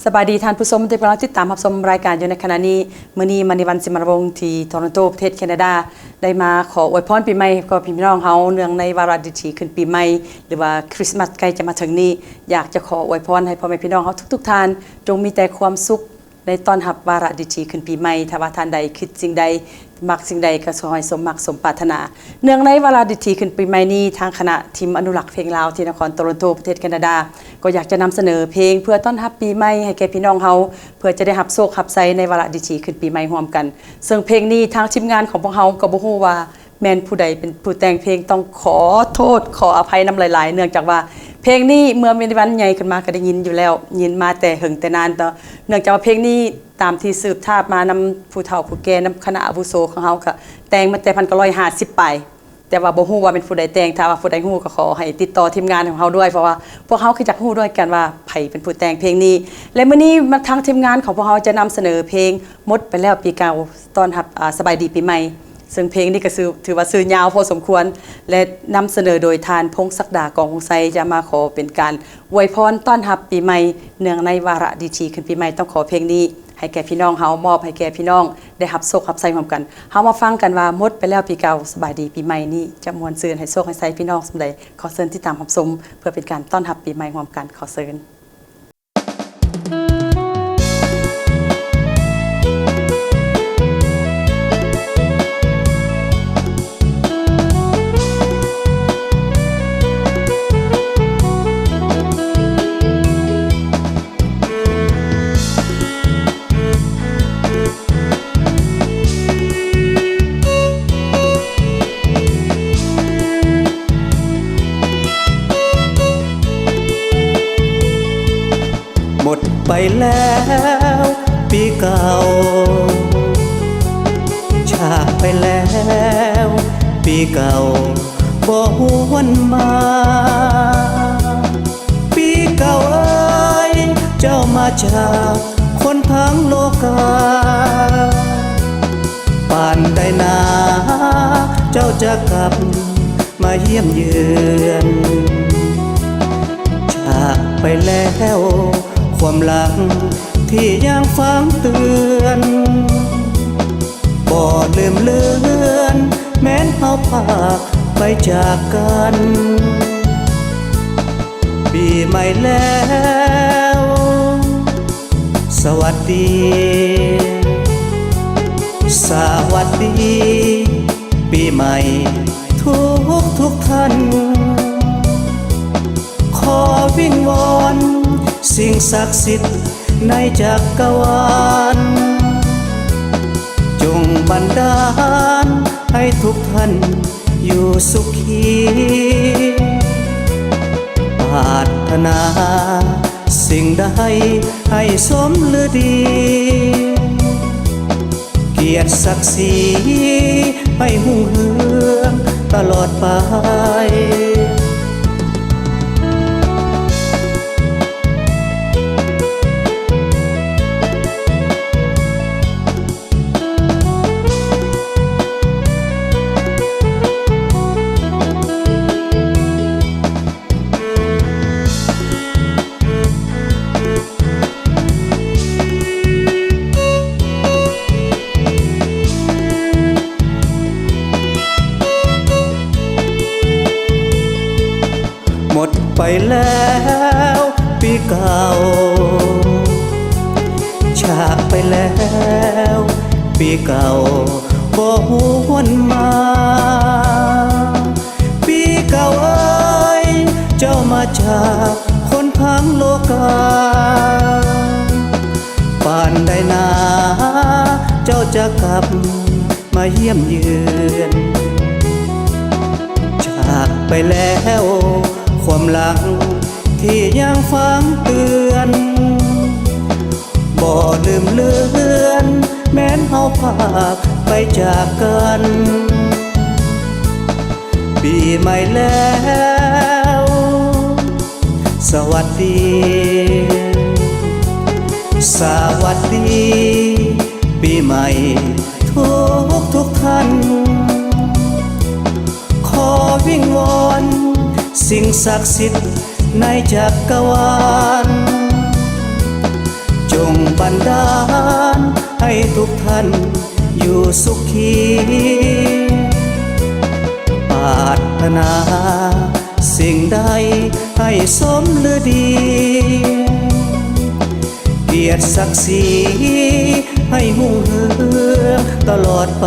ສະບາຍດີທ່ານຜູ້ຊົມທີ່ກຳລັງຕິດຕາມຮັບຊົມລາຍການຢູ່ໃນຂະນະນີ້. ມື້ນີ້ມະນີວັນ ສິມມະລາວົງ ທີ່ໂຕຣອນໂຕ ປະເທດແຄນາດາ ໄດ້ມາຂໍອວຍພອນປີໃໝ່ກັບພີ່ນ້ອງເຮົາ ເນື່ອງໃນວາລະດິຖີຂຶ້ນປີໃໝ່ ຫຼືວ່າຄຣິສມາສໃກ້ຈະມາເຖິງນີ້. ຢາກຈະຂໍອວຍພອນໃຫ້ພໍ່ແມ່ພີ່ນ້ອງເຮົາທຸກໆທ່ານ ຈົ່ງມີແຕ່ຄວາມສຸກ ໄດ້ຕ້ອນຮັບວາລະດິຖີຂຶ້ນປີໃໝ່. ຖ້າວ່າທ່ານໃດຄິດສິ່ງໃດ ມັກສິ່ງໃດ ກໍຂໍໃຫ້ສົມມັກສົມປາດຖະໜາ. ເນື່ອງໃນວາລະດິຖີຂຶ້ນປີໃໝ່ນີ້ ທາງຄະນະທີມອະນຸລັກເພງລາວທີ່ນະຄອນໂຕຣອນໂຕ ປະເທດແຄນາດາ ກໍຢາກຈະນຳສະເໜີເພງເພື່ອຕ້ອນຮັບປີໃໝ່ໃຫ້ແກ່ພີ່ນ້ອງເຮົາ ເພື່ອຈະໄດ້ຮັບໂຊກຮັບໄຊໃນວາລະດິຖີຂຶ້ນປີໃໝ່ຮ່ວມກັນ. ເຊິ່ງເພງນີ້ທາງທີມງານຂອງພວກເຮົາກໍບໍ່ຮູ້ວ່າ ແມ່ນຜູ້ໃດເປັນຜູ້ແຕ່ງເພງ ຕ້ອງຂໍໂທດຂໍອະໄພນຳຫຼາຍໆ ເນື່ອງຈາກວ່າເພງນີ້ເມື່ອມີວັນໃຫຍ່ຂຶ້ນມາກໍໄດ້ຍິນຢູ່ແລ້ວ ຍິນມາແຕ່ເຫິງແຕ່ນານເນາະ. ເນື່ອງຈາກວ່າເພງນີ້ຕາມທີ່ສືບທາບມານຳຜູ້ເຖົ້າຜູ້ແກ່ ນຳຄະນະອາວຸໂສຂອງເຮົາ ກໍແຕ່ງມາແຕ່ພັນເກົ້າຮ້ອຍຫ້າສິບປາຍ ແຕ່ວ່າບໍ່ຮູ້ວ່າເປັນຜູ້ໃດແຕ່ງ. ຖ້າວ່າຜູ້ໃດຮູ້ກໍຂໍໃຫ້ຕິດຕໍ່ທີມງານຂອງເຮົາດ້ວຍ ເພາະວ່າພວກເຮົາກໍຢາກຮູ້ດ້ວຍກັນວ່າໃຜເປັນຜູ້ແຕ່ງເພງນີ້. ແລະ ມື້ນີ້ມາທາງທີມງານຂອງພວກເຮົາຈະນຳສະເໜີເພງ ໝົດໄປແລ້ວປີເກົ່າ ຕ້ອນຮັບ ອາ ສະບາຍດີປີໃໝ່. ເຊິ່ງເພງນີ້ກໍຊື່ ຖືວ່າຊື່ຍາວພໍສົມຄວນ ແລະ ນຳສະເໜີໂດຍທ່ານ ພົງສັກດາ ກອງວົງໄຊ ຈະມາຂໍເປັນການອວຍພອນຕ້ອນຮັບປີໃໝ່ ເນື່ອງໃນວາລະດີທີຂຶ້ນປີໃໝ່. ຕ້ອງຂໍເພງນີ້ໃຫ້ແກ່ພີ່ນ້ອງເຮົາ ມອບໃຫ້ແກ່ພີ່ນ້ອງໄດ້ຮັບໂຊກຮັບໄຊຮ່ວມກັນ. ເຮົາມາຟັງກັນວ່າ ໝົດໄປແລ້ວປີເກົ່າ ສະບາຍດີປີໃໝ່ນີ້ ຈະມ່ວນຊື່ນໃຫ້ໂຊກໃຫ້ໄຊພີ່ນ້ອງສ່ຳໃດ. ຂໍເຊີນຕິດຕາມຮັບຊົມ ເພື່ອເປັນການຕ້ອນຮັບປີໃໝ່ຮ່ວມກັນ. ຂໍເຊີນ. ໝົດໄປແລ້ວປີເກົ່າ ຈາກໄປແລ້ວປີເກົ່າ ບໍ່ຫວນມາ. ປີເກົ່າເອີຍ ເຈົ້າມາຈາກຄົນທາງໂລກາ ປານໃດນາ ເຈົ້າຈະກັບມາຢ້ຽມເຢືອນ. ຈາກໄປແລ້ວຄວາມຫຼັງທີ່ຍັງຝັງເຕືອນ ບໍ່ລືມເລືອນ ແມ່ນເຮົາພາກໄປຈາກກັນ. ປີໃໝ່ແລ້ວ ສະຫວັດດີ ສະຫວັດດີປີໃໝ່ທຸກໆທ່ານ. ຂໍວິງວອນສິ່ງສັກສິດໃນຈັກກະວານ ຈົ່ງບັນດານໃຫ້ທຸກທ່ານຢູ່ສຸຂີ ປາດຖະໜາສິ່ງໃດໃຫ້ສົມລືດີ ກຽດສັກສີໃຫ້ຮຸ່ງເຮືອງຕະຫຼອດໄປ. ໝົດໄປແລ້ວປີເກົ່າ ຈາກໄປແລ້ວປີເກົ່າ ບໍ່ຫວນມາ. ປີເກົ່າເອີຍ ເຈົ້າມາຈາກຄົນທາງໂລກາ ປານໃດນາ ເຈົ້າຈະກັບ ມາຢ້ຽມເຢືອນ ຈາກໄປແລ້ວຄວາມຫຼັງທີ່ຍັງຝັງເຕືອນ ບໍ່ລືມເລືອນ ແມ່ນເຮົາພາກໄປຈາກກັນ. ປີໃໝ່ແລ້ວ ສະຫວັດດີ ສະຫວັດດີປີໃໝ່ທຸກໆທ່ານ. ຂໍວິງວອນສິ່ງສັກສິດໃນຈັກກະວານ ບັນດານໃຫ້ທຸກທ່ານຢູ່ສຸຂີ ປາດຖະໜາສິ່ງໃດໃຫ້ສົມລືດີ ກຽດສັກສີໃຫ້ຮຸ່ງເຮືອງຕະຫຼອດໄປ.